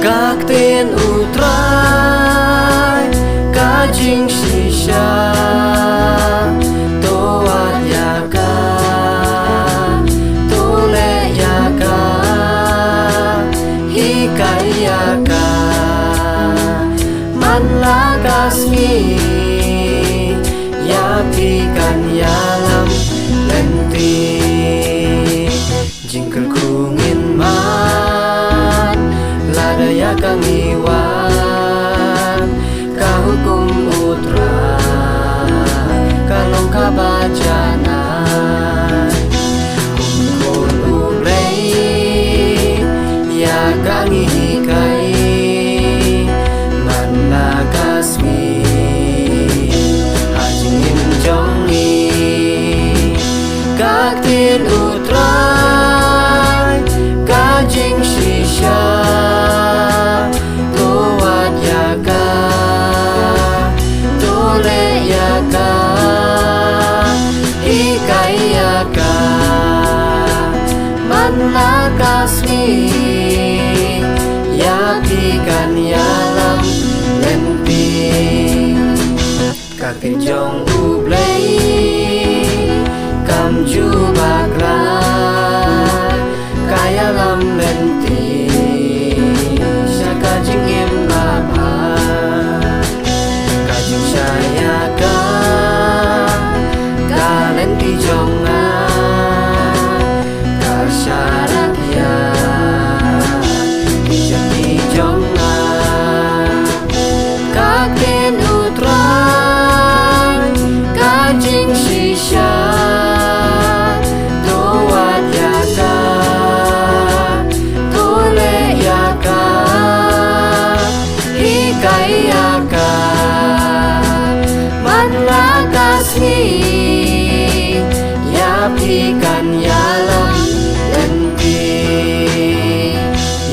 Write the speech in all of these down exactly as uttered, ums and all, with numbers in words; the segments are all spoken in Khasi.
Ka ktien U Trai, ka jingshisha, to wad ïa ka, to leh ïa ka, hikai ïa ka, man la ka sngi, ïa phi kan ïalam lynti. Jingkyrkhu ngin mad, lada ïa ka ngi wad, ka hukum U Trai, ka long kaba janai. Kum khun U Blei, ïa ka ngi hikai, man la ka sngi, ha jingim jong ngi. Ka ktien U Trai, ka jingshisha, to wad ïa ka, to leh ïa ka, hikai ïa ka, man la ka sngi, ïa phi kan ïalam lynti. Ka ktien jong U Blei kam ju bakla, ka ïalam lynti sha ka jingim babha. Ka jingshai ïa ka, ka lynti jong nga, ka sharak ïa ki jati jong nga. Ka ktien U Trai, ka jingshisha, to wad ïa ka, to leh ïa ka, hikai ïa ka, man la ka sngi, ïa phi kan ïalam lynti,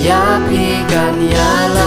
ïa phi kan ïalam